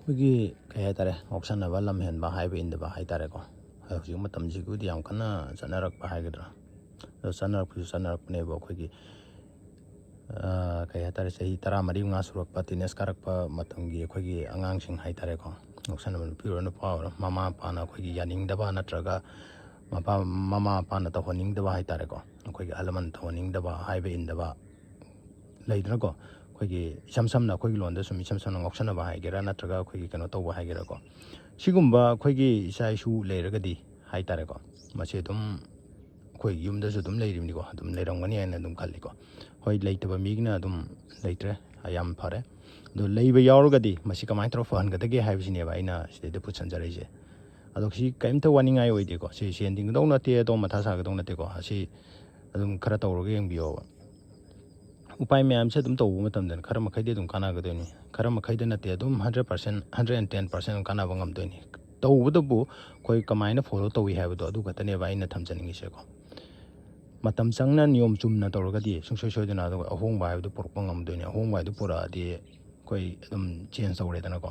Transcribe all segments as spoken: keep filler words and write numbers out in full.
ꯑꯩꯈꯣꯏꯒꯤ ꯀꯩ ꯍꯥꯏꯇꯥꯔꯦ, ꯉꯥꯎꯁꯟꯅꯕ, ꯂꯝ ꯍꯦꯟꯕ ꯍꯥꯏꯕ ꯏꯟꯗꯕ ꯍꯥꯏꯇꯥꯔꯦꯀꯣ꯫ ꯍꯧꯖꯤꯛ ꯃꯇꯝꯁꯤꯕꯨꯗꯤ ꯌꯥꯝ ꯀꯟꯅ ꯆꯠꯅꯔꯛꯄ ꯍꯥꯏꯒꯗ꯭ꯔꯥ, ꯑꯗꯣ ꯆꯠꯅꯔꯛꯄꯁꯨ ꯆꯠꯅꯔꯛꯄꯅꯦꯕ꯫ ꯑꯩꯈꯣꯏꯒꯤ ꯀꯩ ꯍꯥꯏꯇꯥꯔꯦ, ꯆꯍꯤ ꯇꯔꯥꯃꯔꯤ ꯃꯉꯥ ꯁꯨꯔꯛꯄ, ꯇꯤꯅꯦꯖ ꯀꯥꯔꯛꯄ ꯃꯇꯝꯒꯤ ꯑꯩꯈꯣꯏꯒꯤ ꯑꯉꯥꯡꯁꯤꯡ ꯍꯥꯏꯇꯥꯔꯦꯀꯣ, ꯉꯥꯎꯁꯟꯅꯕ ꯅꯨꯄꯤ ꯑꯣꯏꯔꯣ ꯅꯨꯄꯥ ꯑꯣꯏꯔꯣ, ꯃꯃꯥ ꯃꯄꯥꯅ ꯑꯩꯈꯣꯏꯒꯤ ꯌꯥꯅꯤꯡꯗꯕ ꯅꯠꯇ꯭ꯔꯒ ꯃꯄꯥ ꯃꯃꯥ ꯃꯄꯥꯅ ꯇꯧꯍꯟꯅꯤꯡꯗꯕ ꯍꯥꯏꯇꯥꯔꯦꯀꯣ, ꯑꯩꯈꯣꯏꯒꯤ ꯑꯍꯜ ꯂꯃꯟ ꯇꯧꯍꯟꯅꯤꯡꯗꯕ, ꯍꯥꯏꯕ ꯏꯟꯗꯕ ꯂꯩꯗꯅꯀꯣ꯫ ꯑꯩꯈꯣꯏꯒꯤ ꯏꯁꯝ ꯁꯝꯅ, ꯑꯩꯈꯣꯏꯒꯤ ꯂꯣꯟꯗ ꯁꯨꯝ ꯏꯁꯝ ꯁꯝꯅ ꯉꯥꯎꯁꯟꯅꯕ ꯍꯥꯏꯒꯦꯔꯥ ꯅꯠꯇ꯭ꯔꯒ ꯑꯩꯈꯣꯏꯒꯤ ꯀꯩꯅꯣ ꯇꯧꯕ ꯍꯥꯏꯒꯦꯔꯥꯀꯣ, ꯁꯤꯒꯨꯝꯕ ꯑꯩꯈꯣꯏꯒꯤ ꯏꯆꯥ ꯏꯁꯨ ꯂꯩꯔꯒꯗꯤ ꯍꯥꯏꯇꯥꯔꯦꯀꯣ, ꯃꯁꯤ ꯑꯗꯨꯝ ꯑꯩꯈꯣꯏ ꯌꯨꯝꯗꯁꯨ ꯑꯗꯨꯝ ꯂꯩꯔꯤꯕꯅꯤꯀꯣ, ꯑꯗꯨꯝ ꯂꯩꯔꯝꯒꯅꯤ ꯍꯥꯏꯅ ꯑꯗꯨꯝ ꯈꯜꯂꯤꯀꯣ꯫ ꯍꯣꯏ, ꯂꯩꯇꯕ ꯃꯤꯒꯤꯅ ꯑꯗꯨꯝ ꯂꯩꯇ꯭ꯔꯦ, ꯌꯥꯝ ꯐꯔꯦ꯫ ꯑꯗꯣ ꯂꯩꯕ ꯌꯥꯎꯔꯒꯗꯤ ꯃꯁꯤ ꯀꯃꯥꯏꯅ ꯇꯧꯔ ꯐꯍꯟꯒꯗꯒꯦ ꯍꯥꯏꯕꯁꯤꯅꯦꯕ ꯑꯩꯅ ꯁꯤꯗꯩꯗ ꯄꯨꯁꯟꯖꯔꯛꯏꯁꯦ꯫ ꯑꯗꯣ ꯁꯤ ꯀꯔꯤꯝꯇ ꯋꯥꯅꯤꯡꯉꯥꯏ ꯑꯣꯏꯗꯦꯀꯣ꯫ ꯁꯤ ꯁꯦꯟ ꯇꯤꯡꯒꯗꯧ ꯅꯠꯇꯦ, ꯑꯗꯣ ꯃꯊꯥ ꯁꯥꯒꯗꯧ ꯅꯠꯇꯦꯀꯣ꯫ ꯑꯁꯤ ꯑꯗꯨꯝ ꯈꯔ ꯇꯧꯔꯒ ꯌꯦꯡꯕꯤꯌꯣꯕ꯫ ꯎꯄꯥꯏ ꯃꯌꯥꯝꯁꯦ ꯑꯗꯨꯝ ꯇꯧꯕ ꯃꯇꯝꯗ ꯈꯔ ꯃꯈꯩꯗꯤ ꯑꯗꯨꯝ ꯀꯥꯟꯅꯒꯗꯣꯏꯅꯤ꯫ ꯈꯔ ꯃꯈꯩꯗ ꯅꯠꯇꯦ, ꯑꯗꯨꯝ hundred percent, hundred and ten percent ꯑꯗꯨꯝ ꯀꯥꯟꯅꯕ ꯉꯝꯗꯣꯏꯅꯤ꯫ ꯇꯧꯕꯇꯕꯨ ꯑꯩꯈꯣꯏ ꯀꯃꯥꯏꯅ ꯐꯣꯂꯣ ꯇꯧꯏ ꯍꯥꯏꯕꯗꯣ, ꯑꯗꯨ ꯈꯛꯇꯅꯦꯕ ꯑꯩꯅ ꯊꯝꯖꯅꯤꯡꯉꯤꯁꯦꯀꯣ꯫ ꯃꯇꯝ ꯆꯪꯅ ꯅꯤꯌꯣꯝ ꯆꯨꯝꯅ ꯇꯧꯔꯒꯗꯤ ꯁꯨꯡꯁꯣꯏ ꯁꯣꯏꯗꯅ ꯑꯗꯨꯒ ꯑꯍꯣꯡꯕ ꯍꯥꯏꯕꯗꯨ ꯄꯨꯔꯛꯄ ꯉꯝꯗꯣꯏꯅꯤ꯫ ꯑꯍꯣꯡꯕ ꯍꯥꯏꯗꯨ ꯄꯨꯔꯛꯑꯗꯤ ꯑꯩꯈꯣꯏ ꯑꯗꯨꯝ ꯆꯦꯟꯖ ꯇꯧꯔꯦꯗꯅꯀꯣ꯫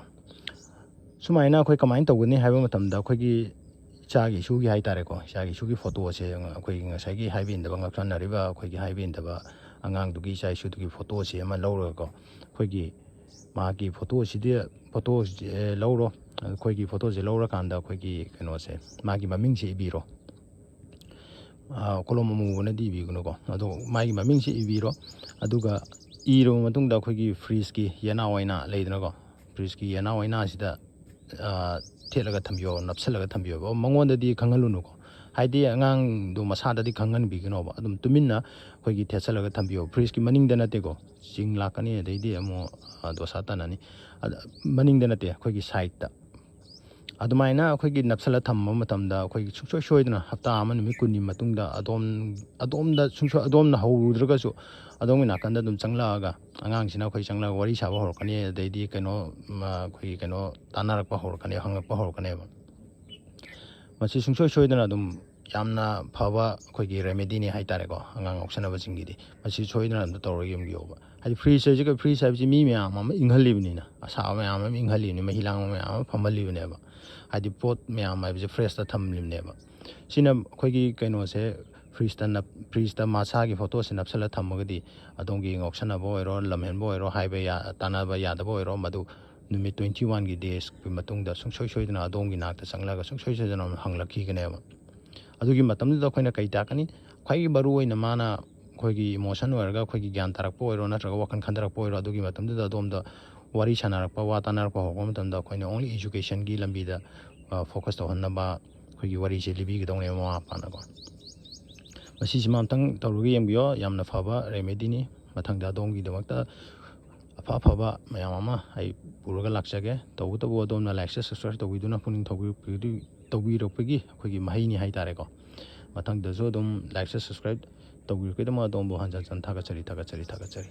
ꯁꯨꯃꯥꯏꯅ ꯑꯩꯈꯣꯏ ꯀꯃꯥꯏꯅ ꯇꯧꯒꯅꯤ ꯍꯥꯏꯕ ꯃꯇꯝꯗ, ꯑꯩꯈꯣꯏꯒꯤ ꯏꯆꯥꯒꯤ ꯏꯁꯨꯒꯤ ꯍꯥꯏꯇꯥꯔꯦꯀꯣ, ꯏꯆꯥꯒꯤ ꯏꯁꯨꯒꯤ ꯐꯣꯇꯣꯁꯦ ꯑꯩꯈꯣꯏꯒꯤ ꯉꯁꯥꯏꯒꯤ ꯍꯥꯏꯕ ꯏꯟꯗꯕ, ꯉꯥꯎꯁꯟꯅꯔꯤꯕ ꯑꯩꯈꯣꯏꯒꯤ ꯍꯥꯏꯕ ꯏꯟꯗꯕ ꯑꯉꯥꯡꯗꯨꯒꯤ ꯏꯆꯥ ꯏꯁꯨꯗꯨꯒꯤ ꯐꯣꯇꯣꯁꯦ ꯑꯃ ꯂꯧꯔꯒꯀꯣ, ꯑꯩꯈꯣꯏꯒꯤ ꯃꯥꯒꯤ ꯐꯣꯇꯣꯁꯤꯗꯤ, ꯐꯣꯇꯣꯁꯦ ꯂꯧꯔꯣ꯫ ꯑꯩꯈꯣꯏꯒꯤ ꯐꯣꯇꯣꯁꯦ ꯂꯧꯔꯀꯥꯟꯗ ꯑꯩꯈꯣꯏꯒꯤ ꯀꯩꯅꯣꯁꯦ, ꯃꯥꯒꯤ ꯃꯃꯤꯡꯁꯦ ꯏꯕꯤꯔꯣ꯫ ꯑꯥ, ꯀꯣꯂꯣꯝ ꯑꯃꯨꯕꯅꯗꯤ ꯏꯕꯤꯒꯅꯨꯀꯣ꯫ ꯑꯗꯣ ꯃꯥꯒꯤ ꯃꯃꯤꯡꯁꯦ ꯏꯕꯤꯔꯣ꯫ ꯑꯗꯨꯒ ꯏꯔꯕ ꯃꯇꯨꯡꯗ ꯑꯩꯈꯣꯏꯒꯤ ꯐ꯭ꯔꯤꯖꯀꯤ ꯌꯦꯅꯥꯎ ꯑꯣꯏꯅ ꯂꯩꯗꯅꯀꯣ, ꯐ꯭ꯔꯤꯖꯀꯤ ꯌꯦꯅꯥꯎ ꯑꯣꯏꯅ ꯑꯁꯤꯗ, ꯑꯥ, ꯊꯦꯠꯂꯒ ꯊꯝꯕꯤꯌꯣ, ꯅꯞꯁꯤꯜꯂꯒ ꯊꯝꯕꯤꯌꯣꯕ꯫ ꯃꯉꯣꯟꯗꯗꯤ ꯈꯪꯍꯜꯂꯨꯅꯨꯀꯣ꯫ ꯍꯥꯏꯗꯤ ꯑꯉꯥꯡꯗꯣ ꯃꯁꯥꯗꯗꯤ ꯈꯪꯍꯟꯕꯤꯒꯅꯣꯕ꯫ ꯑꯗꯨꯝ ꯇꯨꯃꯤꯟꯅ ꯑꯩꯈꯣꯏꯒꯤ ꯊꯦꯠꯆꯜꯂꯒ ꯊꯝꯕꯤꯌꯣ꯫ ꯐ꯭ꯔꯤꯖꯀꯤ ꯃꯅꯤꯡꯗ ꯅꯠꯇꯦꯀꯣ, ꯆꯤꯡ ꯂꯥꯛꯀꯅꯤ, ꯑꯗꯩꯗꯤ ꯑꯃꯨꯛ, ꯑꯥ, ꯗꯣꯁꯥ ꯇꯥꯅꯅꯤ꯫ ꯑꯗ, ꯃꯅꯤꯡꯗ ꯅꯠꯇꯦ, ꯑꯩꯈꯣꯏꯒꯤ ꯁꯥꯏꯠꯇ꯫ ꯑꯗꯨꯃꯥꯏꯅ ꯑꯩꯈꯣꯏꯒꯤ ꯅꯞꯁꯜꯂ ꯊꯝꯕ ꯃꯇꯝꯗ, ꯑꯩꯈꯣꯏꯒꯤ ꯁꯨꯡꯁꯣꯏ ꯁꯣꯏꯗꯅ ꯍꯞꯇꯥ ꯑꯃ, ꯅꯨꯃꯤꯠ ꯀꯨꯟꯅꯤ ꯃꯇꯨꯡꯗ ꯑꯗꯣꯝ, ꯑꯗꯣꯝꯗ ꯁꯨꯡꯁꯣꯏ, ꯑꯗꯣꯝꯅ ꯍꯧꯔꯨꯗ꯭ꯔꯒꯁꯨ ꯑꯗꯣꯝꯒꯤ ꯅꯥꯀꯟꯗ ꯑꯗꯨꯝ ꯆꯪꯂꯛꯑꯒ, ꯑꯉꯥꯡꯁꯤꯅ ꯑꯩꯈꯣꯏ ꯆꯪꯂꯛꯑꯒ ꯋꯥꯔꯤ ꯁꯥꯕ ꯍꯧꯔꯛꯀꯅꯤ, ꯑꯗꯩꯗꯤ ꯀꯩꯅꯣ, ꯃ, ꯑꯩꯈꯣꯏꯒꯤ ꯀꯩꯅꯣ ꯇꯥꯟꯅꯔꯛꯄ ꯍꯧꯔꯛꯀꯅꯤ, ꯍꯪꯉꯛꯄ ꯍꯧꯔꯛꯀꯅꯦꯕ꯫ ꯃꯁꯤ ꯁꯨꯡꯁꯣꯏ ꯁꯣꯏꯗꯅ ꯑꯗꯨꯝ ꯌꯥꯝꯅ ꯐꯕ ꯑꯩꯈꯣꯏꯒꯤ ꯔꯦꯃꯦꯗꯤꯅꯤ ꯍꯥꯏꯇꯥꯔꯦꯀꯣ, ꯑꯉꯥꯡ ꯉꯥꯎꯁꯟꯅꯕꯁꯤꯡꯒꯤꯗꯤ꯫ ꯃꯁꯤ ꯁꯣꯏꯗꯅ ꯑꯗꯨꯝ ꯇꯧꯔꯒ ꯌꯦꯡꯕꯤꯌꯣꯕ꯫ ꯍꯥꯏꯗꯤ ꯐ꯭ꯔꯤꯖ ꯍꯥꯏꯁꯤꯒ, ꯐ꯭ꯔꯤꯖ ꯍꯥꯏꯕꯁꯤ ꯃꯤ ꯃꯌꯥꯝ ꯑꯃ ꯏꯪꯍꯜꯂꯤꯕꯅꯤꯅ, ꯑꯁꯥꯕ ꯃꯌꯥꯝ ꯑꯃ ꯏꯪꯍꯜꯂꯤꯕꯅꯤ, ꯃꯍꯤ ꯂꯥꯡꯕ ꯃꯌꯥꯝ ꯑꯃ ꯐꯝꯍꯜꯂꯤꯕꯅꯦꯕ꯫ ꯍꯥꯏꯗꯤ ꯄꯣꯠ ꯃꯌꯥꯝ ꯍꯥꯏꯕꯁꯦ ꯐ꯭ꯔꯦꯁꯇ ꯊꯝꯂꯤꯕꯅꯦꯕ꯫ ꯁꯤꯅ ꯑꯩꯈꯣꯏꯒꯤ ꯀꯩꯅꯣꯁꯦ, ꯐ꯭ꯔꯤꯖꯇ ꯅꯞ ꯐ꯭ꯔꯤꯖꯇ ꯃꯁꯥꯒꯤ ꯐꯣꯇꯣꯁꯦ ꯅꯞꯁꯜꯂ ꯊꯝꯃꯒꯗꯤ, ꯑꯗꯣꯝꯒꯤ ꯉꯥꯎꯁꯟꯅꯕ ꯑꯣꯏꯔꯣ, ꯂꯝꯍꯦꯟꯕ ꯑꯣꯏꯔꯣ, ꯍꯥꯏꯕ ꯌꯥ ꯇꯥꯟꯅꯕ ꯌꯥꯗꯕ ꯑꯣꯏꯔꯣ, ꯃꯗꯨ ꯅꯨꯃꯤꯠ twenty one ꯒꯤ ꯗꯦꯖꯀꯤ ꯃꯇꯨꯡꯗ ꯁꯨꯡꯁꯣꯏ ꯁꯣꯏꯗꯅ ꯑꯗꯣꯝꯒꯤ ꯅꯥꯛꯇ ꯆꯪꯂꯒ ꯁꯨꯡꯁꯣꯏ ꯁꯣꯏꯗꯅ ꯍꯪꯂꯛꯈꯤꯒꯅꯦꯕ꯫ ꯑꯗꯨꯒꯤ ꯃꯇꯝꯗꯨꯗ ꯑꯩꯈꯣꯏꯅ ꯀꯩ ꯇꯥꯛꯀꯅꯤ? ꯈ꯭ꯋꯥꯏꯒꯤ ꯃꯔꯨ ꯑꯣꯏꯅ ꯃꯥꯅ ꯑꯩꯈꯣꯏꯒꯤ ꯏꯃꯣꯁꯟ ꯑꯣꯏꯔꯒ, ꯑꯩꯈꯣꯏꯒꯤ ꯒ꯭ꯌꯥꯟ ꯇꯥꯔꯛꯄ ꯑꯣꯏꯔꯣ, ꯅꯠꯇ꯭ꯔꯒ ꯋꯥꯈꯜ ꯈꯟꯊꯔꯛꯄ ꯑꯣꯏꯔꯣ, ꯑꯗꯨꯒꯤ ꯃꯇꯝꯗꯨꯗ ꯑꯗꯣꯝꯗ ꯋꯥꯔꯤ ꯁꯥꯟꯅꯔꯛꯄ, ꯋꯥ ꯇꯥꯟꯅꯔꯛꯄ ꯍꯧꯔꯛꯄ ꯃꯇꯝꯗ ꯑꯩꯈꯣꯏꯅ only education ꯒꯤ ꯂꯝꯕꯤꯗ, ꯑ, focus ꯇꯧꯍꯟꯅꯕ ꯑꯩꯈꯣꯏꯒꯤ ꯋꯥꯔꯤꯁꯦ ꯂꯤꯕꯤꯒꯗꯧꯅꯦꯕ ꯃꯃꯥ ꯃꯄꯥꯅꯀꯣ꯫ ꯃꯁꯤꯁꯤꯃ ꯑꯝꯇꯪ ꯇꯧꯔꯒ ꯌꯦꯡꯕꯤꯌꯣ, ꯌꯥꯝꯅ ꯐꯕ remedy ꯅꯤ꯫ ꯃꯊꯪꯗ ꯑꯗꯣꯝꯒꯤꯗꯃꯛꯇ ꯑꯐ ꯑꯐꯕ ꯃꯌꯥꯝ ꯑꯃ ꯑꯩ ꯄꯨꯔꯒ ꯂꯥꯛꯆꯒꯦ꯫ ꯇꯧꯕꯇꯕꯨ ꯑꯗꯣꯝꯅ like, share, subscribe ꯇꯧꯕꯤꯗꯨꯅ ꯄꯨꯛꯅꯤꯡ ꯊꯧꯒꯠꯄꯤꯗꯨ-, ꯇꯧꯕꯤꯔꯛꯄꯒꯤ ꯑꯩꯈꯣꯏꯒꯤ ꯃꯍꯩꯅꯤ ꯍꯥꯏꯇꯥꯔꯦꯀꯣ꯫ ꯃꯊꯪꯗꯁꯨ ꯑꯗꯨꯝ like, share, subscribe ꯇꯧꯕꯤꯔꯛꯄꯒꯤꯗꯃꯛ ꯑꯗꯣꯝꯕꯨ ꯍꯟꯖꯟ ꯍꯟꯖꯟ ꯊꯥꯒꯠꯆꯔꯤ, ꯊꯥꯒꯠꯆꯔꯤ, ꯊꯥꯒꯠꯆꯔꯤ꯫